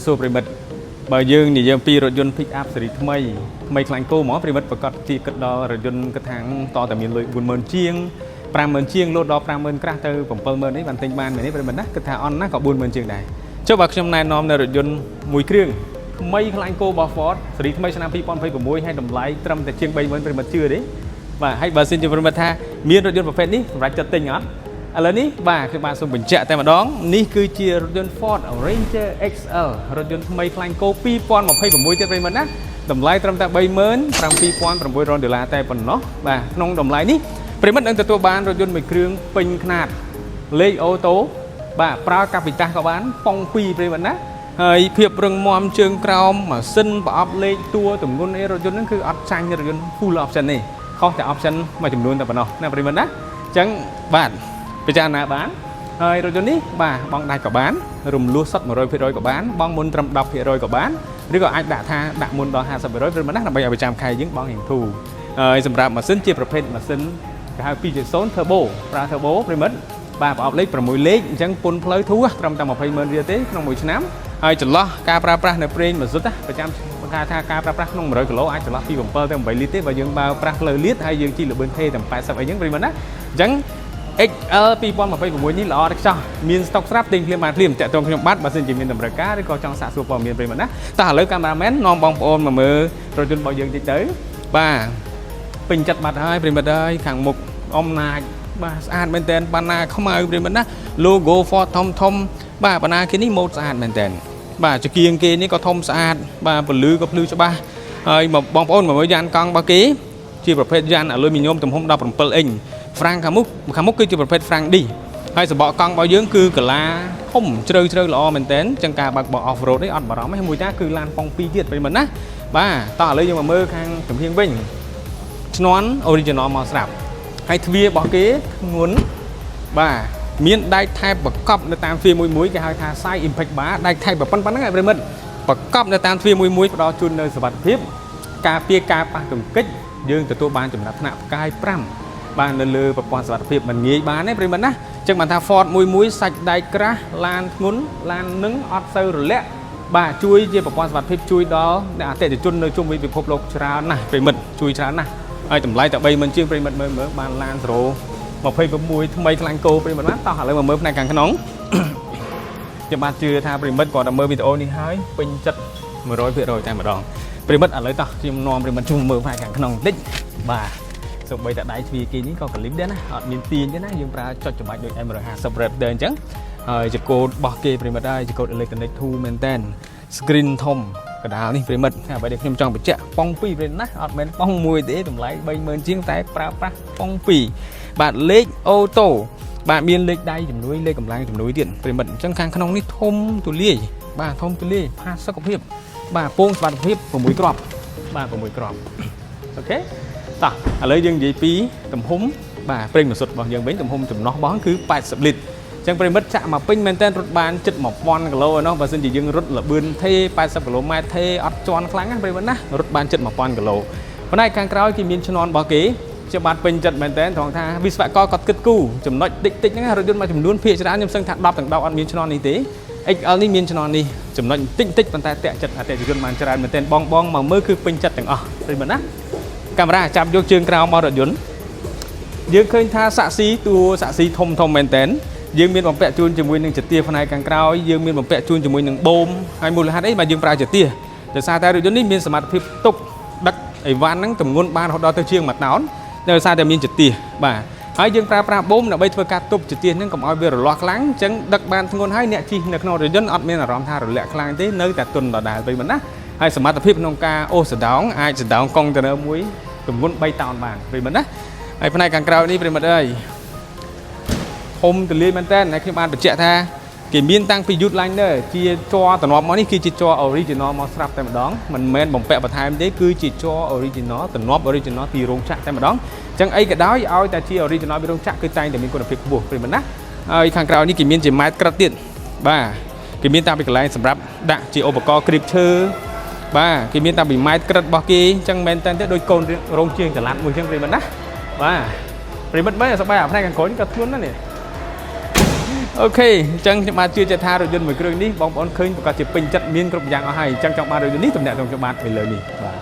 រាបសួរប្រិយមិត្តបើយើងនិយាយអំពីរថយន្ត pick up ស៊េរីថ្មីថ្មីខ្លាញ់គោហ្មងប្រិយមិត្តប្រកាសជាគិតដល់រថយន្តគិតថាតតែមានលុយ40000ជាង50000ជាងលោតដល់50000ក្រាស់ទៅ70000នេះបានទិញបានមែនទេប្រិយមិត្តណាគិតថាអន់ណាស់ក៏40000ជាងដែរចុះបើខ្ញុំណែនាំនៅរថយន្តមួយគ្រឿងថ្មីខ្លាញ់គោរបស់ Ford ស៊េរីថ្មីឆ្នាំ2026ហើយតម្លៃត្រឹមតែជាង30000ប្រិយមិត្តជឿទេបាទហើយបើសិនជាប្រិយមិត្តថាមានរថយន្តប្រភេទនេះសម្រាប់ចិត្តទិញអត់ ឥឡូវនេះបាទខ្ញុំបាទសូមបញ្ជាក់តែម្ដងនេះគឺជារថយន្ត Ford Ranger XL រថយន្តថ្មីខ្លាញ់គោ2026ទៀតប្រិយមិត្តណាតម្លៃត្រឹមតែ37,900ដុល្លារតែប៉ុណ្ណោះបាទក្នុងតម្លៃនេះប្រិយមិត្តនឹងទទួលបានរថយន្តមួយគ្រឿងពេញខ្នាតលេខអូតូបាទប្រើកាពីតាសក៏បានប៉ុង2ប្រិយមិត្តណាហើយភាពរឹងមាំជើងក្រោមម៉ាស៊ីនប្រអប់លេខតួទម្ងន់អីរថយន្តហ្នឹងគឺអត់ចាញ់រថយន្ត full option ទេខុសតែ option មួយចំនួនតែប៉ុណ្ណោះណាប្រិយមិត្តណាអញ្ចឹងបាទ ពិចារណាបានហើយរថយន្តនេះបាទបង់ដាច់ក៏បានរំលោះសុទ្ធ100%ក៏បានបង់មុនត្រឹម10%ក៏បានឬក៏អាចដាក់ថាដាក់មុនដល់50%ព្រោះមិនណាដើម្បីឲ្យប្រចាំខែយើងបង់រៀងធូរហើយសម្រាប់ម៉ាស៊ីនជាប្រភេទម៉ាស៊ីនគេហៅ2.0 turbo ប្រើ turbo ប្រិយមិត្តបាទប្រអប់លេខ6លេខអញ្ចឹងពុនផ្លូវធូរត្រឹមតែ20ម៉ឺនរៀលទេក្នុងមួយឆ្នាំហើយចន្លោះការប្រើប្រាស់នៅប្រេងម៉ាស៊ុតណាប្រចាំគេថាការប្រើប្រាស់ក្នុង100គីឡូអាចចន្លោះពី7ទៅ8លីត្រទេបើយើងបើប្រាស់ផ្លូវលៀតហើយយើងជិះល្បឿនថេតែ80អីចឹងប្រិយមិត្តណាអញ្ចឹង XL 2026នេះល្អដល់ខ្ចោះមានស្តុកស្រាប់ទិញភ្លាមបានភ្លាមតាក់ទងខ្ញុំបាទបើសិនជាមានតម្រូវការឬក៏ចង់សាកសួរព័ត៌មានប្រិយមិត្តណាតោះឥឡូវកាមេរ៉ាមែននាំបងប្អូនមកមើលរថយន្តរបស់យើងតិចទៅបាទពេញចិត្តបាត់ហើយប្រិយមិត្តអើយខាងមុខអំណាចបាទស្អាតមែនតើបាណាខ្មៅប្រិយមិត្តណា logo Ford ធំធំបាទបាណាគេនេះម៉ូតស្អាតមែនតើបាទចង្គៀងគេនេះក៏ធំស្អាតបាទពលឺក៏ភ្លឺច្បាស់ហើយមកបងប្អូនមកមើលយ៉ានកង់របស់គេជាប្រភេទយ៉ានអាលុយមីញ៉ូមទំហំ17អ៊ីញ ហ្វ្រាំងខាងមុខខាងមុខគឺជាប្រភេទហ្វ្រាំងឌីហើយសបកកង់របស់យើងគឺកាឡាធំជ្រៅជ្រៅល្អមែនតើចឹងការបើកបរ off road នេះអត់បារម្ភទេមួយតាគឺឡានប៉ុង2ទៀតប្រិយមិត្តណាបាទតោះឥឡូវយើងមកមើលខាងចំហៀងវិញឈ្នាន់ original មកស្រាប់ហើយទ្វាររបស់គេធ្ងន់បាទមានដែកថែបប្រកបនៅតាមទ្វារមួយមួយគេហៅថា side impact bar ដែកថែបប៉ុណ្ណឹងឯងប្រិយមិត្តប្រកបនៅតាមទ្វារមួយមួយផ្ដល់ជូននៅសុវត្ថិភាពការពារការប៉ះទង្គិចយើងទទួលបានចំណាត់ថ្នាក់ផ្កាយ5 បាននៅលើប្រព័ន្ធសុវត្ថិភាពមិនងាយបានទេប្រិយមិត្តណាអញ្ចឹងបានថា Ford មួយមួយសាច់ដែកក្រាស់ឡានធ្ងន់ឡាននឹងអត់សូវរលាក់បាទជួយជាប្រព័ន្ធសុវត្ថិភាពជួយដល់អ្នកអតិថិជននៅជុំវិញពិភពលោកច្រើនណាស់ប្រិយមិត្តជួយច្រើនណាស់ហើយតម្លៃតែ30000ជាងប្រិយមិត្តមើលមើលបានឡាន026ថ្មីខ្លាញ់គោប្រិយមិត្តណាតោះឥឡូវមកមើលផ្នែកខាងក្នុង ខ្ញុំបាទជឿថាប្រិយមិត្តគាត់តែមើលវីដេអូនេះហើយពេញចិត្ត100%តែម្ដងប្រិយមិត្តឥឡូវតោះខ្ញុំនាំប្រិយមិត្តជុំមើលផ្នែកខាងក្នុងបន្តិចបាទសូម្បីតែដៃទ្វារគេនេះក៏កលឹមដែរណាអត់មានទាញទេណាយើងប្រើចុចច្បាច់ដូច M150 Raptor អញ្ចឹងហើយចកូតរបស់គេប្រិយមិត្តហើយចកូត Electronic 2មែនតើ screen ធំកដាលនេះប្រិយមិត្តអ្វីដែលខ្ញុំចង់បញ្ជាក់ប៉ុង2ប្រិយមិត្តណាអត់មែនប៉ុង1ទេតម្លៃ30000ជាងតែប្រើប្រាស់ប៉ុង2បាទលេខអូតូបាទមានលេខដៃជំនួយលេខកម្លាំងជំនួយទៀតប្រិយមិត្តអញ្ចឹងខាងក្នុងនេះធំទូលាយបាទធំទូលាយផាសុកភាពបាទពងសុវត្ថិភាព6គ្រាប់បាទ6គ្រាប់OK តោះឥឡូវយើងនិយាយពីទំហំបាទប្រេងម៉ាស៊ូតរបស់យើងវិញទំហំចំណោះរបស់គឺ80លីត្រអញ្ចឹងប្រិយមិត្តចាក់មកពេញមែនតើរត់បានជិត1000គីឡូឯណោះបើសិនជាយើងរត់ល្បឿនថេ80គីឡូម៉ែត្រថេអត់ជាន់ខ្លាំងណាប្រិយមិត្តណារត់បានជិត1000គីឡូប៉ុន្តែខាងក្រោយគេមានឈ្នាន់របស់គេខ្ញុំបាទពេញចិត្តមែនតើត្រង់ថាវិស្វករគាត់គិតគូរចំណុចតិចតិចហ្នឹងរថយន្តមួយចំនួនភាគច្រើនខ្ញុំសឹងថា10ទាំង10អត់មានឈ្នាន់នេះទេ XL នេះមានឈ្នាន់នេះចំណុចតិចតិចប៉ុន្តែតាក់ចិត្តអតិថិជនបានច្រើនមែនទែនបងបងមកមើលគឺពេញចិត្តទាំងអស់ប្រិយមិត្តណាកាមេរ៉ាចាប់យកជើងក្រោមមករថយន្តយើងឃើញថាសាក់ស៊ីតួសាក់ស៊ីធំធំមែនទែនយើងមានបំពាក់ជូនជាមួយនឹងចទាផ្នែកខាងក្រោយយើងមានបំពាក់ជូនជាមួយនឹងបូមហើយមូលហេតុអីបាទយើងប្រើចទាដោយសារតែរថយន្តនេះមានសមត្ថភាពទុកដឹកអីវ៉ាន់ហ្នឹងទម្ងន់បានរហូតដល់ទៅជាង1តោនដោយសារតែមានចទាបាទហើយយើងប្រើប្រាស់បូមដើម្បីធ្វើការទប់ចទាហ្នឹងកុំឲ្យវារលាស់ខ្លាំងអញ្ចឹងដឹកបានធ្ងន់ហើយអ្នកជិះនៅក្នុងរថយន្តអត់មានអារម្មណ៍ថារលាក់ខ្លាំងទេនៅតែទន់ដដែលវិញមិនណាហើយសមត្ថភាពក្នុងការអូសសដោងអាចសដោងកុងតឺន័រមួយទម្ងន់3តោនបានប្រិយមិត្តណាហើយផ្នែកខាងក្រោយនេះប្រិយមិត្តអើយធំទូលាយមែនតើហើយខ្ញុំបានបញ្ជាក់ថាគេមានតាំងពី Youth-Liner ជាជ័រតំណប់មកនេះគឺជាជ័រ original មកស្រាប់តែម្ដងមិនមែនបំពាក់បន្ថែមទេគឺជាជ័រ original តំណប់ original ពីរោងចក្រតែម្ដងអញ្ចឹងអីក៏ដោយឲ្យតែជា original ពីរោងចក្រគឺតែងតែមានគុណភាពខ្ពស់ប្រិយមិត្តណាហើយខាងក្រោយនេះគេមានជាម៉ែត្រក្រិតទៀតបាទគេមានតាំងពីកន្លែងសម្រាប់ដាក់ជាឧបករណ៍គ្រីបឈើបាទគេមានតាំងពីម៉ែត្រក្រិតរបស់គេអញ្ចឹងមែនតើទេដូចកូនរោងជាងចល័តមួយអញ្ចឹងប្រិយមិត្តណាបាទប្រិយមិត្តមើលសប្បាយអាផ្នែកខាងក្រោយនេះក៏ធ្ងន់ណាស់នេះ OK អញ្ចឹងខ្ញុំបាទជឿជាក់ថារថយន្តមួយគ្រឿងនេះបងប្អូនឃើញប្រកាសជាពេញចិត្តមានគ្រប់យ៉ាងអស់ហើយអញ្ចឹងចង់បានរថយន្តនេះទំនាក់ទំនងខ្ញុំបាទឥឡូវនេះបាទ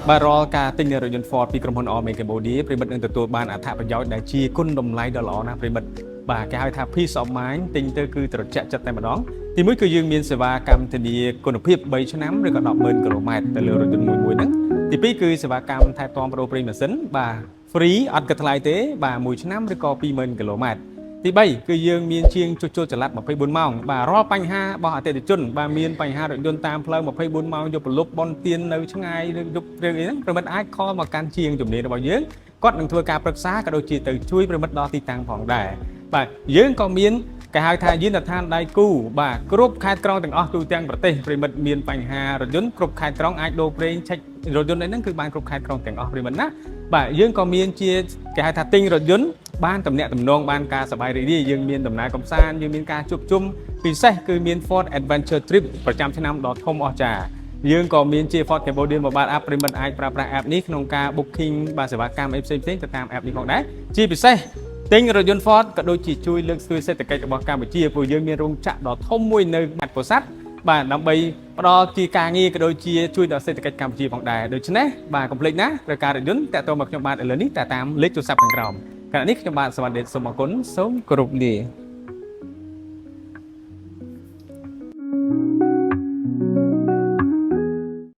បាទរាល់ការទិញរថយន្ត Ford ពីក្រុមហ៊ុន Orme Cambodia ប្រិយមិត្តនឹងទទួលបានអត្ថប្រយោជន៍ដែលជាគុណតម្លៃដ៏ល្អណាស់ប្រិយមិត្តបាទគេហៅថា peace of mind ទិញទៅគឺត្រជាក់ចិត្តតែម្ដងទីមួយគឺយើងមានសេវាកម្មធានាគុណភាព3ឆ្នាំឬក៏100,000គីឡូម៉ែត្រទៅលើរថយន្តមួយមួយហ្នឹងទីពីរគឺសេវាកម្មថែទាំប្ដូរប្រេងម៉ាស៊ីនបាទ free អត់គិតថ្លៃទេបាទ1ឆ្នាំឬក៏20000គីឡូម៉ែត្រទី3គឺយើងមានជាងជួសជុលចល័ត24ម៉ោងបាទរាល់បញ្ហារបស់អតិថិជនបាទមានបញ្ហារថយន្តតាមផ្លូវ24ម៉ោងយកប្រលប់បនទៀននៅឆ្ងាយឬយប់រឿងអីហ្នឹងប្រិយមិត្តអាច call មកកាន់ជាងជំនាញរបស់យើងគាត់នឹងធ្វើការប្រឹក្សាក៏ដូចជាទៅជួយប្រិយមិត្តដល់ទីតាំងផងដែរបាទយើងក៏មានគេហៅថាយានដ្ឋានដៃគូបាទគ្រប់ខេត្តក្រុងទាំងអស់ទូទាំងប្រទេសប្រិយមិត្តមានបញ្ហារថយន្តគ្រប់ខេត្តក្រុងអាចដូរប្រេងឆែករថយន្តអីហ្នឹងគឺបានគ្រប់ខេត្តក្រុងទាំងអស់ប្រិយមិត្តណាបាទយើងក៏មានជាគេហៅថាទិញរថយន្តបានតំណាក់តំណងបានការសប្បាយរីករាយយើងមានដំណើរកំសាន្តយើងមានការជួបជុំពិសេសគឺមាន Ford Adventure Trip ប្រចាំឆ្នាំដ៏ធំអស្ចារ្យយើងក៏មានជា Ford Cambodia Mobile App ប្រិយមិត្តអាចប្រើប្រាស់ app នេះក្នុងការ booking បាទសេវាកម្មអីផ្សេងៗទៅតាម app នេះផងដែរជាពិសេសទិញរថយន្ត Ford ក៏ដូចជាជួយលើកស្ទួយសេដ្ឋកិច្ចរបស់កម្ពុជាព្រោះយើងមានរោងចក្រដ៏ធំមួយនៅខេត្តពោធិ៍សាត់បាទដើម្បីផ្ដល់ជាការងារក៏ដូចជាជួយដល់សេដ្ឋកិច្ចកម្ពុជាផងដែរដូច្នេះបាទកុំភ្លេចណាត្រូវការរថយន្តតាក់ទងមកខ្ញុំបាទឥឡូវនេះតែតាមលេខទូរស័ព្ទខាងក្រោមខណៈនេះខ្ញុំបាទសវណ្ណដេតសូមអរគុណសូមគោរពលា។